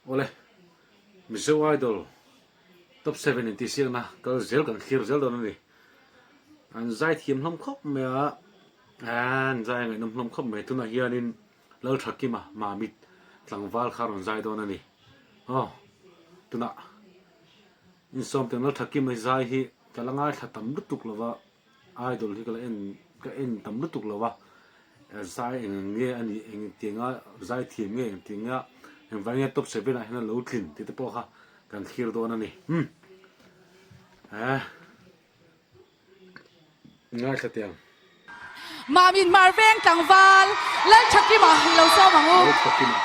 Awle, Mizo Idol Top 7 intihsiakna kal zel kan thlir zel dawn a ni. An zai thiam hlawm khawp mai a, an zai a ngaihnawm hlawm khawp mai. Tunah hianin Lalthakima Mamit tlangval kha a rawn zai dawn a ni. Aw, tunah insawmtiang Lalthakima zai hi ka la ngaithla tam lutuk lo va. Idol hi ka la en ka en tam lutuk lo a, zai eng ang nge a nih eng tianga zai thiam nge eng tianga engvai nge top 7 ah hian a lo tlin tih te pawh kha kan thlir dawn a ni. Umm eh ngaithla teh ang. Mamin Hmar Veng tlangval Lalthakima i lo sawm ang u. Lalthakima.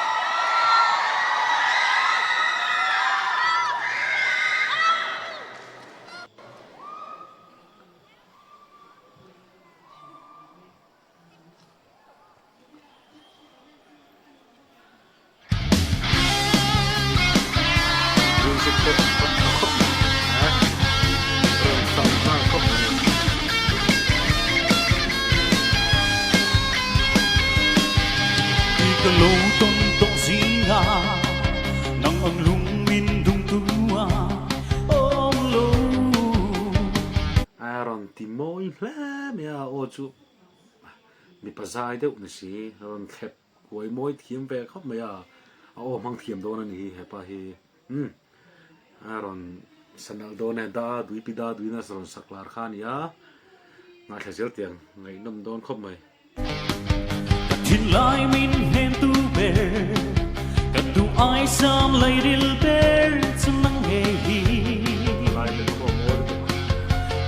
Music pawh a tha khawp mai a, rawn sam nghal khawp mai. Ti ka lo tawn tawh zinga nang ang lung min dung tu a. Awm lo. A rawn ti mawi hle mai a, aw chu mipa zai deuh ni si, a rawn thlep kuai mawi thiam ve khawp mai a, a aw hmang thiam dawn a ni hi hepa hi, umm a rawn sa nalh dawn e, da dui pi da duiin a rawn sak lar kha a ni a, ngaithla zel tiang ngaihnawm dawn khawp mai. Ka thinlai min hnem tu ber, ka duh ai sam lei ril ber chu nang nge hi.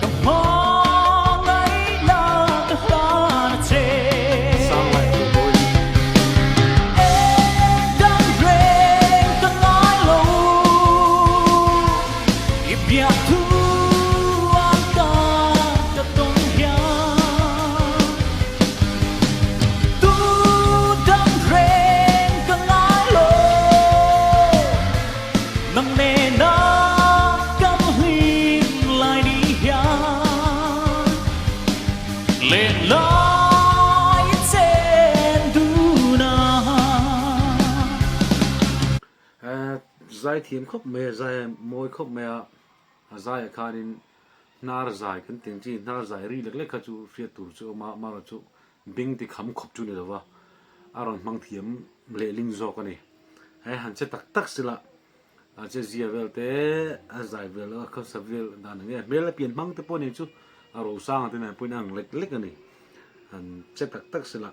Ka hmangaih la ka hlan a che. Eng dang reng ka ngai lo, i biak thu an ta ka tawn hian. Tu dang reng ka ngai lo, nang nena kan hlim lai ni hian len lai chen dun a. Zai thiam khawp mai a, zai mawi khawp mai a, a zaiah khanin hnar zai kan tih ang chi hnar zai ri lek lek kha chu hriat tur chu a awm a, amaherawhchu beng ti kham khawp chu ni lo va, a rawn hmang thiam lehling zawk a ni. He han che tak tak sila a che zia vel te a zai vel a khawsa vel dan ang nge hmel a pian hmang te pawh nen chu a rosang te nen pawhin a ang lek lek a ni. Han che tak tak sila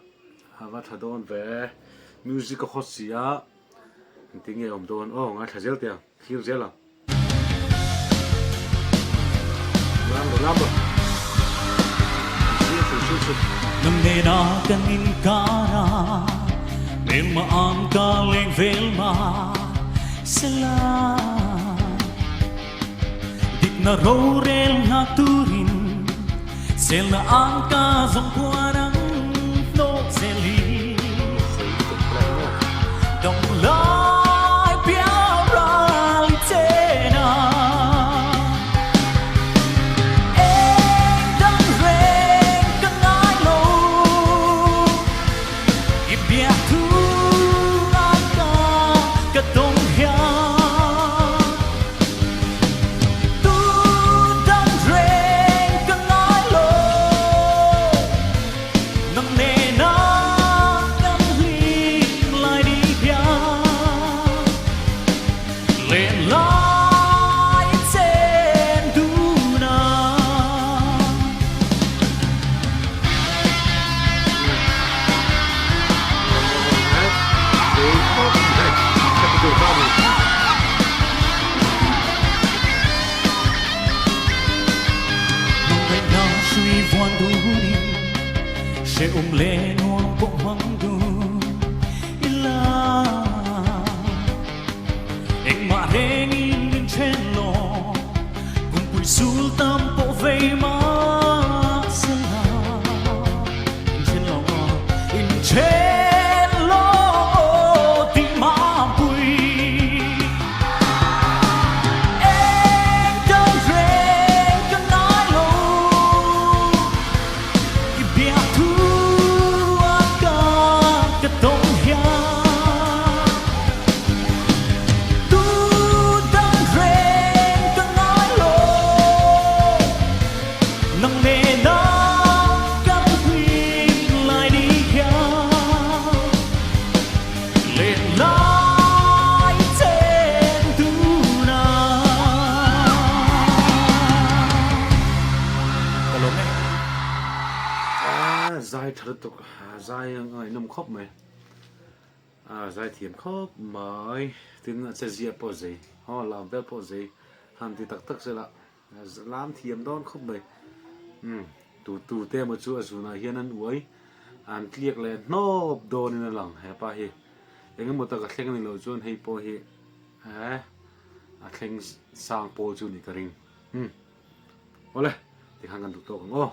a va tha dawn ve, music a hawt si a. Engtin nge awm dawn? Aw, ngaithla zel teh ang, thlir zel ang. Lam rawh, lam rawh. Zing chu zing chu. Nang nena kan inkar a, hmelma ang ka leng vel ma sela. Dikna rorel nghak turin selna ang ka zawng khuan ang hnawk zel hi. Dam lai pial ral i chen a, eng dang reng ka ngai lo, i biak thu ngai ka ka dawng hian. Tu dang reng ka ngai lo, nang nena kan hlim lai ni hian len lai chen dun a. Hmangaihna hrui vuan dunin hrehawm leh nuam pawh hmang dun ila. Engmah rengin min then lo, kumpui sul tam pawh vei mah sela. In then lo, in then lo tih mapui. Eng dang reng ka ngai lo, i biak thu a ka. zai tha lutuk zai a ngaihnawm khawp mai a zai thiam khawp mai tin a che ziah pawh zei aw lam vel pawh zei han ti tak tak sela lam thiam dawn khawp mai umm tu tu te emaw chu a zunah hian an uai an tliak leh hnawp dawnin a lang hepa hi engemaw tak a thleng a ni loh chuan hei pawh hi eh a thleng sang pawl chu a nih ka ring umm awle tikhan kan duh tawk ang aw.